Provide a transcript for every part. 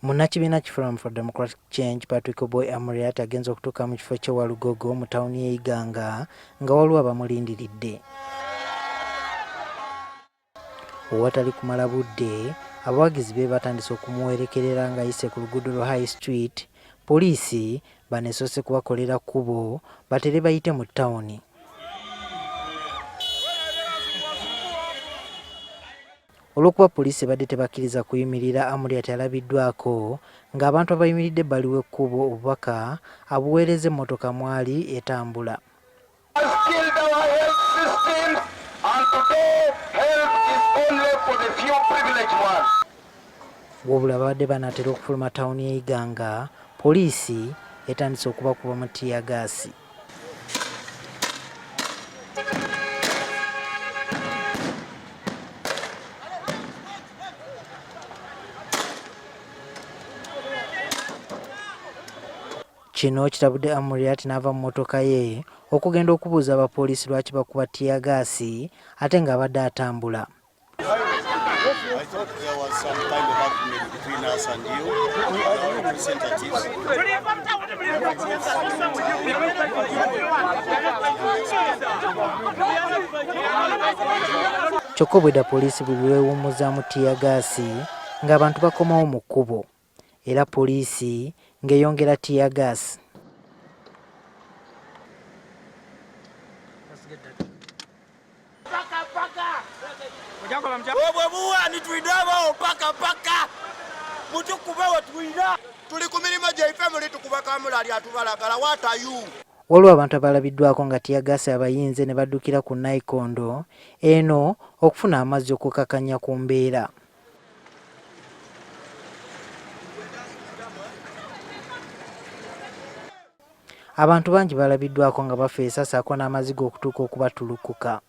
Munnakibiina ki Forum for Democratic Change Patrick Oboi Amuriat agenze okutuuka mu kifo ky'e Walugogo mu tawuni y'e Iganga nga waliwo abamulindiridde. Owatali kumala budde, abawagizi be batandise okumuwerekerera ng'ayise ku luguudo lwa High Street, poliisi bano esoose kubakolera kkubo batere bayite mu tawuni. Olw'okuba poliisi ebadde tebakkiriza kuyimirira, Amuriat alabiddwako ng'abantu abayimiridde ebbali w'ekkubo obubaka abuweereza emmotoka mwali etambula. Wabula babadde banaatera okufuluma tawuni y'e Iganga, poliisi etandise okubakubamu ttiyagaasi. Kino kitabudde Amuriat n'ava mu mmotoka ye okugenda okubuuza abapoliisi lwaki bakuba ttiyagaasi ate ng'abadde atambula. I thought there was some kind of agreement between us and you, our representatives. Kyokka obwedda poliisi buli lwewummuzaamu ttiyagaasi ng'abantu bakomawo mu kkubo era poliisi ng'eyongera ttiyagaasi. Obwo buwani twidhabawo paka paka mutukube we twidha tuli ku mirimu gyaife muli tukuba kamulali atubalagala what are you. Waliwo abantu abalabiddwako nga ttiyagaasi abayinze ne baddukira ku nayikondo eno okufuna amazzi okukakanya ku mbeera. Abantu bangi balabiddwako nga bafeesa ssaako n'amaziga okutuuka okubatulukuka.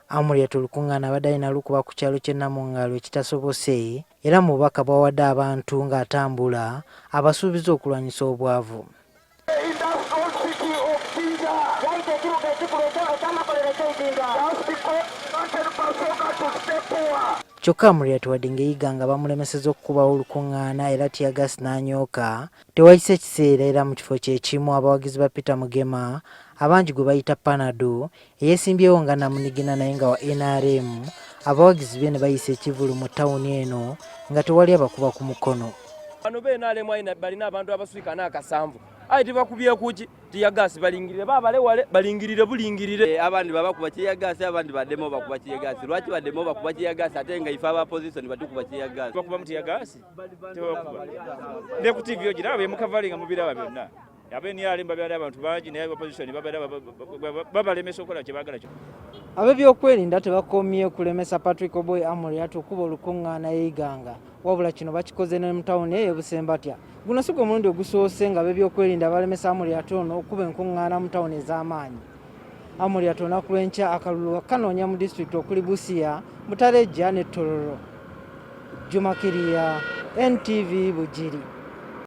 Amuriat olukungaana abadde alina lukuba ku kyalo ky'e Namungalo ekitasobose era mu bubaka bw'awadde abantu ng'atambula abasuubizza okulwanyisa obwavu. Kyokka Amuriat wadde ng'e Iganga bamulemesezza okukubawo olukungaana era ttiyagaasi n'anyooka, tewayise kiseera era mu kifo kye kimu abawagizi ba Peter Mugema abangi gwe bayita Panado eyeesimbyewo nga namunigina naye nga wa nrm abawagizi be ne bayisa ekivvulu mu ttawuni eno nga tewali abakuba ku mukono. Bano be NRM balina abantu abaswika n'akasanvu aye tebakubye kuki tiyagaasi balingirire babale wale balingirire bulingirire. Abandi babakuba tiyagaasi abandi bademo bakuba tiyagaasi. Lwaki bademo bakuba tiyagaasi ate nga ife aba opposition batukuba tiyagaasi? Bakuba tiyagaasi tebabakuba ne ku TV ogiraba bye mukavalinga mubiraba byonna. Abe NRM babeera abantu bangi naye opposition babeera babalemesa okukola kye baagala. Ab'ebyokwerinda tebakomye kulemesa Patrick Oboi Amuriat okuba olukungaana e Iganga wabula kino bakikoze ne mu tawuni ey'e Busembatya. Guno si gwe mulundi ogusoose nga ab'ebyokwerinda balemesa Amuriat ono okuba enkungaana mu tawuni ez'amaanyi. Amuriat olunaku lw'enkya akalulu kanoonya mu disitulikiti okuli Busia, Butarejja ne Tororo. Juma Kiriya, NTV Bugiri.